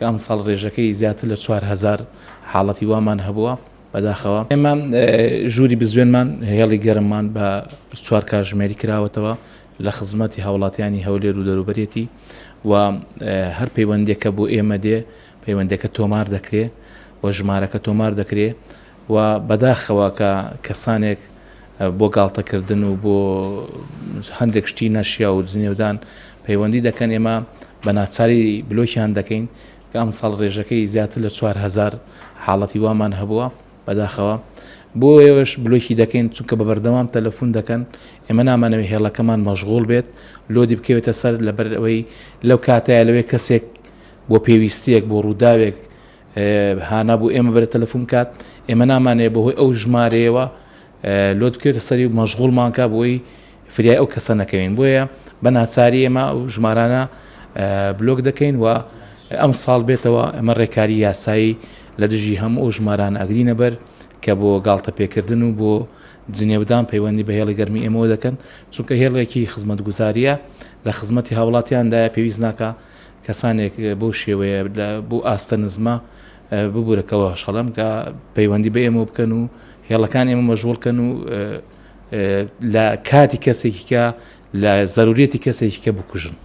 کە ئەمساڵ ڕێژەکەی زیاتر لە 4000 حاڵەتی وامان هەبووە بەداخەوە. ئێمە ژووری بزوێنمان هێڵی گەرممان بە 24 کاتژمێری کراوەتەوە لە خزمەتی هاوڵاتیانی هەولێر و دەروبەرێتی و هەر پەیوەندێکە بۆ ئێمە دێ پەیوەندەکە تۆمار دەکرێ و ژمارەکە تۆمار دەکرێ و بەداخەوە کە کەسانێک بۆ گاڵتەکردن و بۆ هەندێک شتی نەشیا و جنێودان پەیوەندی دەکەن ئێمە بە ناچاری بلۆکیان دەکەین کە ئەمساڵ ڕێژەکەی زیاتر لە 4000 حاڵەتی وامان هەبووە بەداخەوە بۆ ئێوەش بلۆکی دەکەین چونکە بە بەردەوام تەلەفون دەکەن ئێمە نامانەوێت هێڵەکەمان مەشغوڵ بێت لۆدی بکەوێتە سەر لەبەر ئەوەی لەو کاتەیە لەوێ کەسێک بۆ پێویستیەک بۆ ڕووداوێک هانا بۆ ئێمە بەرە تەلەفون بکات ئێمە نامانەیە بەهۆی ئەو ژمارەیەوە لۆت بکەوێتە سەری و مەشغوڵمان کا بۆی فریای ئەو کەسە نەکەوین بۆیە بە ناچاری ئێمە ئەو ژمارانە بلۆک دەکەین و ئەم ساڵ بێتەوە ئەمە ڕێکاری یاسایی لە دژی هەموو ئەو ژمارانە ئەگرینە بەر کە بۆ گاڵتە پێکردن و بۆ جنێودان پەیوەندی بە هێڵی گەرمی ئێمەوە دەکەن چونکە هێڵێکی خزمەتگوزاریە لە خزمەتی هاوڵاتیاندایە پێویست ناکە کەسانێک بەو شێوەیە بۆ ئاستە نزمە ببورە کە وەش هەڵم کە پەیوەندی بە ئێمە بکەن و هێڵەکان ئێمە مەژغوڵ کەن و لە کاتی کەسێکی کە لە زەرورەتی کەسێکی کە بکوژن.